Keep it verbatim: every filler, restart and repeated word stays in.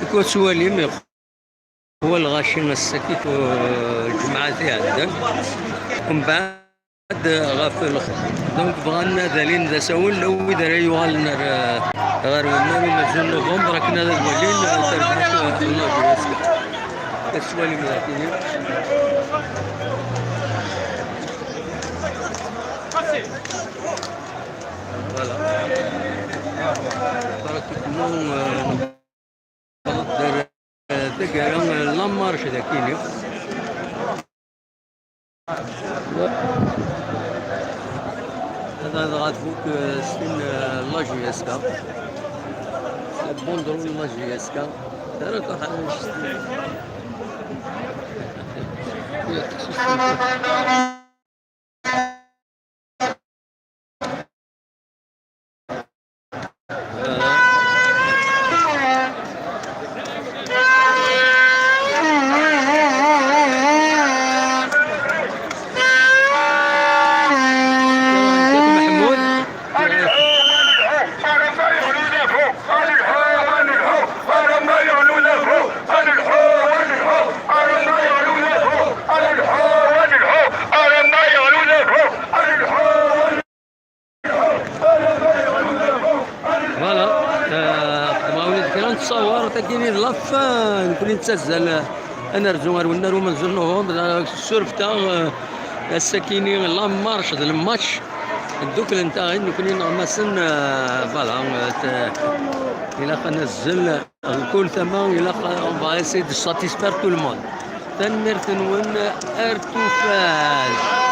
Deg wattwalim, iqwa lɣaci ass-agi, uh, lǧemɛa iɛeddan. Mbeɛd ɣef lx-, donc bɣan ad alin d asawen wid ara yuɣalen ar, ɣer unnar umazun novembre akken ad walin, uh, tarbaɛt, uh, n la G S K. Ad twalim dagi. Voilà. Pratiquement, euh, euh, taggara, euh, la marche dagini. Hada dɣa tfuk, euh, s tin, euh, la G S K. Lbundru n la G S K. Ara truḥ. Voilà, euh, xedmeɣ-awen-d kra n ttṣawar, tagi d la fin, nekkni nettazzal, euh, ad nerzu ar wennar umenzu n novembre, euh, surfta, euh, ass-akini la marche d le match, dduklen taɣin, nekkni neɣmasen, euh, voilà, euh, t-, ilaq ad nazzel. Mkul tama ilaq, on va essayer de satisfaire tout le monde. Tanemmirt-nwen, ar tufat.